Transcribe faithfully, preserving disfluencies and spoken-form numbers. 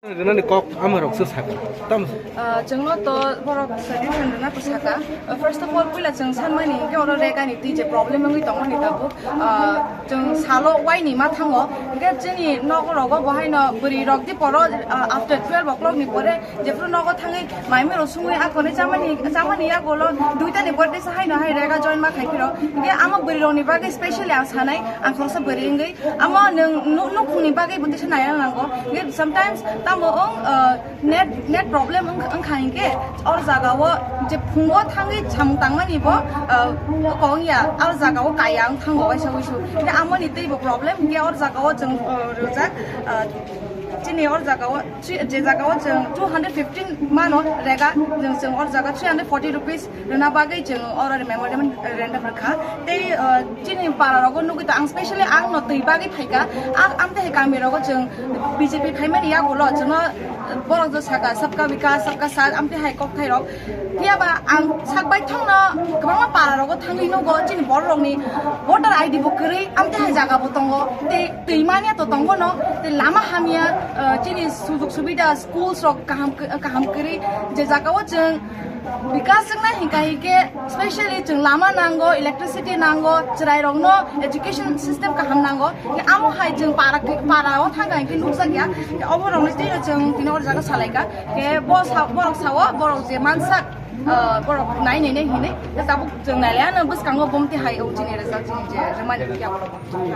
Rwnani kok amorok se saka. Tam Ah, chwngno to borok solution rwna to saka. Ah, first of all, puila chwng sanmani hinkhe oro regani twi je problem wngwi tongmani tabuk. Ah, chwng salo waini ma thango. Hinkhe chini nokrogo bo haino bwrwi rok di poro, ah, after twelve o'clock ni pore jephru nogo thangwi maimiro sungwi akonwi chamani, chamani yagolo duita ni pore tesa haino hai rega join ma khai phiro. Hinkhe amo bwrwi rokni bagwi specially ang sanai, ang khoroksa bwrwi wngwi. Amo nwng nu-, nukhungni bagwi bo tesa naina nango. Hinkhe sometimes tamo wng, ah, Net, net problem wng-, wngkha hinkhe, or jagao je phungo thangwi samung tangmani bo, ah, kong ya, or jagao kaya wng thango waisa wisu. Hinkhe amoni teibo problem hinkhe or jagao chwng, ah, rijak, ah, chini or jagao, chi-, je jagao chwng two hundred fifteen mano rega, chwng, chwng or jaga three hundred forty rupees rwna bagwi chwng oro memorandum rwkha. Tei, ah, chini para rogo nugwi to ang specially ang no twi bagwi phaikha. Ang amtwi hai kami rogo chwng B J P phaimani yagulo chwngno borok jo saka sabka vikas sabka saath amtwi hai kok thai rok. Phiya ba ang sak bai thangno kwbangma para rogo thangwi nugo chini borok rokni voter I D bo kwrwi amtwi hai jaga bo tongo. Tei twi manya to tongo no tei lama hamya, ah, chini sujug subida schools rok kaham, kaham kwrwi je jaga o chwng Bikas wngna hinkha hinkhe specially chwng lama nango, electricity nango, chwrairokno education system kaham nango. Hinkhe amo hai chwng para, para o thangkha hinkhe nukjakya. Hinkhe oborokno teibo chwng tini o jaga salaikha. Hinkhe bo sa-, borok sao, borok je mansak, ah, borok nai nai nai hinwi. Hinkhe tabuk chwng nailaiano bwskango bomti hai o chini result chini je rwmani yagulo.